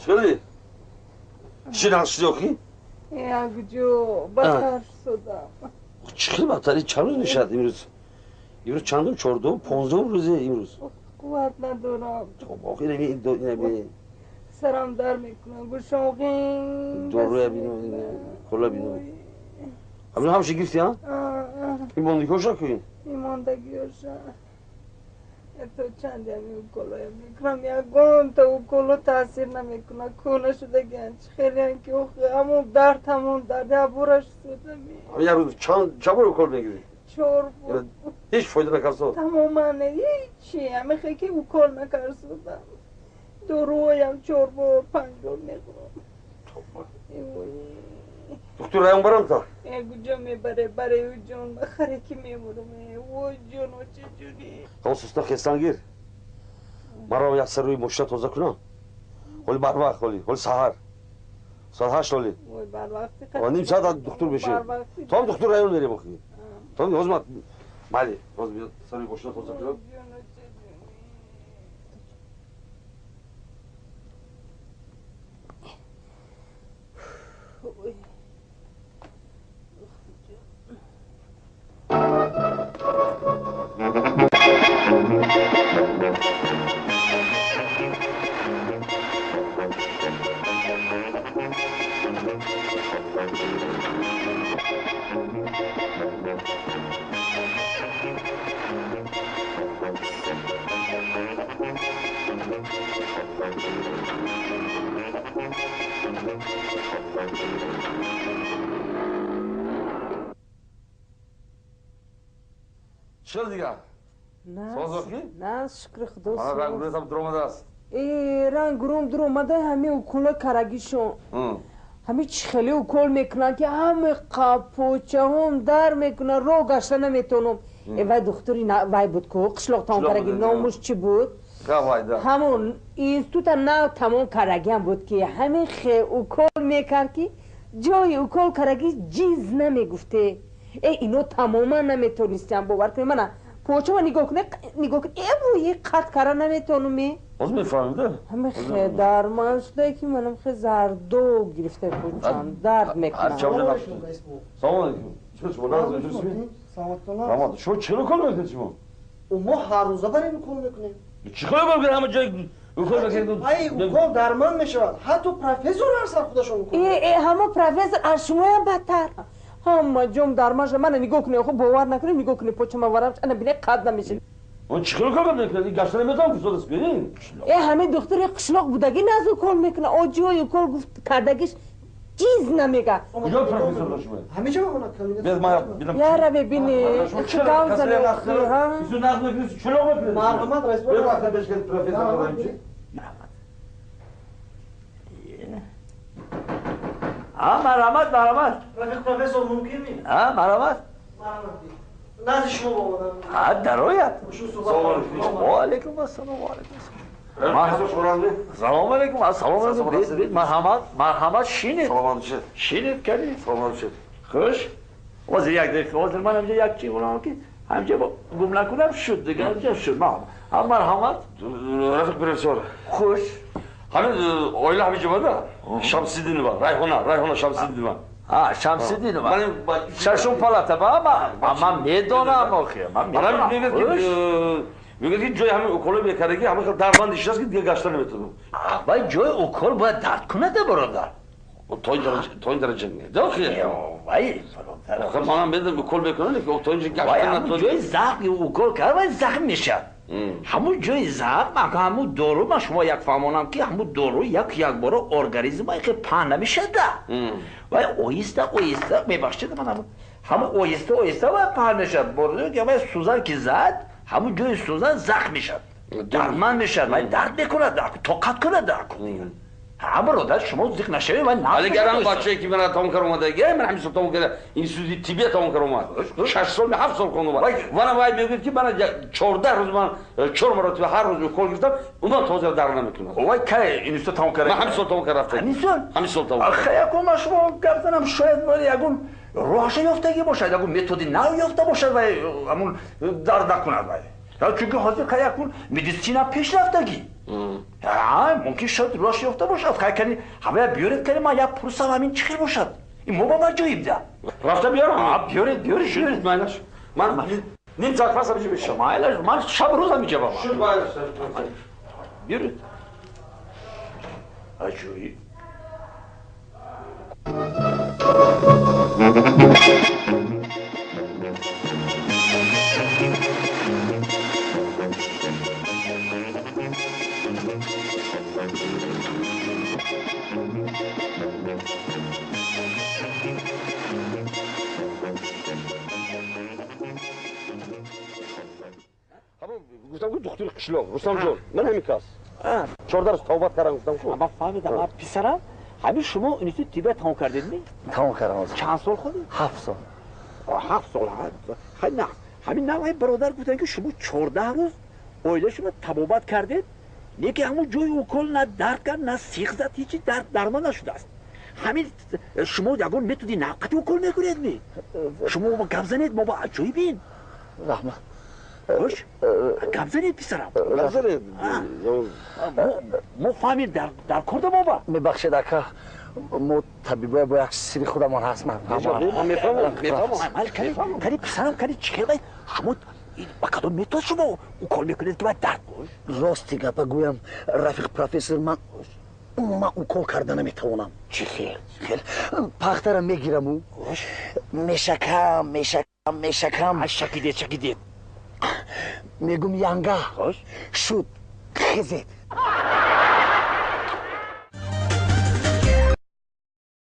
Чӣ? Чӣ нақши охи? Якҷо бадтар шудам. Чӣ хел бадтар? Чанд рӯз мешавад имрӯз? Имрӯз чандум? Чордум, понздум рӯзе имрӯз. Қувват надорам. Охи инами сарам дар мекунам, гӯшам ғин. Доруя бино, кола бино. Ҳамин ҳамша гирифти, ҳа? Ин мондагиҳоша ку ин? Ин мондагиҳоша. То чанд ами уколоя мекунам, ягонта уколо таъсир намекунад. Кӯна шудагиан, чӣ хелеан ки охи ҳамон дард, ҳамон дард, ябора шудами. Як рӯз чанд бор укол мегирӣ? Чор бор. Ҳеҷ фоида накард? Тамоман ҳечи. Ҳамихе ки укол накарсудам. Доруоям чор бор, панҷ бор мехӯрам. Доктор Район барам та? Куҷо мебаре? Баре ҷон, ба харе ки мемурам. Вой ҷоно, чӣ ҷури? Ҳо суста хестангир. Маро як сар рӯи мошина тоза кунам. Ҳоли барвақт, ҳоли, ҳоли саҳар. Соат 8 ҳоли. Вой барвақти. Ним соат доктор мешавем. То ҳам доктор Район мерем охи. То ҳоз ма майли, ҳоз сар рӯи мошина тоза кунам. Чӣ дигар? Созоқӣ? На, шукри худо. Мана рангрӯятам дуромадааст. Э, рангрӯм дуромада, ҳамин укола карагишон. Ҳамин чӣ хеле укол мекунанд, ки ҳама қапочаҳом дар мекунад, роҳ гашта наметавонам. Э, вай духтури вай буд ку, қишлоқ тамом караги, номуш чӣ буд? Ҳамон института нав тамом карагиам буд, ки ҳамин хе укол мекард, ки ҷои укол караги ҷиз намегуфте. Э, ино тамоман наметонистиам, бовар кунед. Мана почама нигоҳ кунед, нигоҳ кунед, э вуи қат кара наметонум. Ҳоз мефаҳмем да? Ҳама хе дарман шуда, ки манам хе зардо гирифта почам дард мекунад. Салом алейкум. Чӣ шумо нағз дурустми? Саломатон. Шумо чӣ укол мекунед шумо? Мо ҳар рӯза барем укол мекунем. Чӣ кор мекунед ҳама ҷой укол мекунед? Ай укол дарман мешавад. Ҳатто профессор ҳар сар худашон укол. Э, э, ҳама профессор аз шумоям бадтар. Ҳама ҷом дарман шуда. Мана нигоҳ кунед, хуб бовар накунед, нигоҳ кунед, почама варам, ана бинед, қад намешавад. Он чӣ кор мекунед? Ин гашта наметавонам фурсат аст, бинед. Э, ҳамин духтури қишлоқ будагӣ наз укол мекунад. О ҷои укол гуфт кардагиш ҷиз намега. Куҷо профессор дошт шумо? Ҳамин ҷо мемонад кабинет. Без ман бинам. Яра бибини. Гав зане охи, ҳа? Ису нағз мекунед, чӯлоқ мекунед? Марҳамат, раис. Бевақта бешкед профессор кардам чӣ? А, марҳамат, марҳамат. Рафиқ профессор мумкин ми? А, марҳамат. Марҳамат. Назди шумо омадам. А, дарояд. Ва алейкум ассалом, ва алейкум ассалом. Профессор шумо Салом алейкум, ассалом алейкум. Марҳамат, марҳамат, шинед. Саломат бошед. Шинед, кани. Саломат бошед. Хуш. Ҳозир як дақиқа, ҳозир ман ҳамҷа як чи гунам ки ҳамҷа гум накунам шуд дигар, ҳамҷа шуд. А, марҳамат. Рафиқ профессор. Хуш. Ҳамин оила ҳамин ҷо Шамсиддинова, Райҳона, Райҳона Шамсиддинова. А, Шамсиддинова. Шашум палата ба ман медонам охи. Ман медонам. Мегӯяд ки ҷои ҳамин уколо мекардаги ҳамин хел дарбанд шудааст, ки дигар гашта наметавонам. Вай ҷои укол бояд дард кунад, бародар. То ин дараҷа не. Да охи. Вай, бародар. Охи манам медонам укол мекунам, лекин то инҷа гашта Вай, ҳамун ҷои захм укол кард, вай захм мешавад. Ҳамун ҷои захм, ҳамун дору, ман шумо як фаҳмонам, ки ҳамун дору як якбора организм хел паҳн намешада. Вай оҳиста оҳиста, мебахшед, ман ҳамун оҳиста оҳиста вай паҳн мешавад. Бордо ки вай сӯзан ки зад, ҳамун ҷои сӯзан захм мешавад, дарман мешавад, вай дард мекунад, тоқат кунад. Ҳа, бародар, шумо зиқ нашавед, вай нағз. Дигар ҳам бачае ки мана тамом кард омадаги, ман ҳамин сол тамом карда, институти тиббия тамом кард омад. 6 сол, 7 сол хонд омад. Вана вай мегӯяд, ки мана 14 рӯз ман чор маротиба ҳар рӯз укол гирифтам, уман тоза дард намекунад. Вай кай институт тамом кард? Ман ҳамин сол тамом кард рафта. Ҳамин сол? Ҳамин сол тамом кард. Ахе, якун ман шумо гап занам, шояд вале ягон роҳаша ёфтагӣ бошад, ягон методи нав ёфта бошад, вай ҳамун дард накунад вай. Чунки ҳозир хай якун медицина пешрафтагӣ. Мумкин шуд рош ёфта бошад. Хай кани ҳамая биёред, кани ман як пурсам, ҳамин чӣ хел бошад. Ин мо ба ма ҷоиб да. Рафта биёрам. Биёред, биёред, биёред. Майлаш. Ман ним соат пас ҳамиҷа мешавам. Майлаш, ман шаб рӯз ҳамиҷа баман. Шуд, майлаш. Биёред. Аҷоиб. Гуфтам ки духтури қишлоқ Рустамҷон, ман ҳамин кас 14 рӯз тавбат кардам, гуфтам ку. Ман фаҳмидам, ман писарам, ҳамин шумо институт тиббия тамом кардедми? Тамом кардам. Чанд сол хондед? 7 сол. 7 сол. Хай на, ҳамин навъи бародар гуфтанд ки шумо 14 рӯз оила шумо табобат кардед, лекин ҳамон ҷои укол на дард кард, на сих зад, ҳечи дард дармон нашудааст. Ҳамин шумо ягон методи навқати укол мекунедми? Шумо ма гап занед, мо ба аҷоибин. Раҳмат. Хош, гап занед, писарам. Гап занед. Мо фаҳмем дар кор да мо ба. Мебахшед, ака, мо табибоя бо як сири худамон ҳаст. Ман мефаҳмам, мефаҳмам. Кани, писарам, кани чӣ хел шумо ба кадом метод шумо укол мекунед ки ба дард? Рости гапа гӯям, рафиқ профессор, ман умуман укол карда наметавонам. Чӣ хел? Хел пахтара мегираму мешакам, мешакам, мешакам. Шакидед, шакидед. Мегум янга шуд, хезед.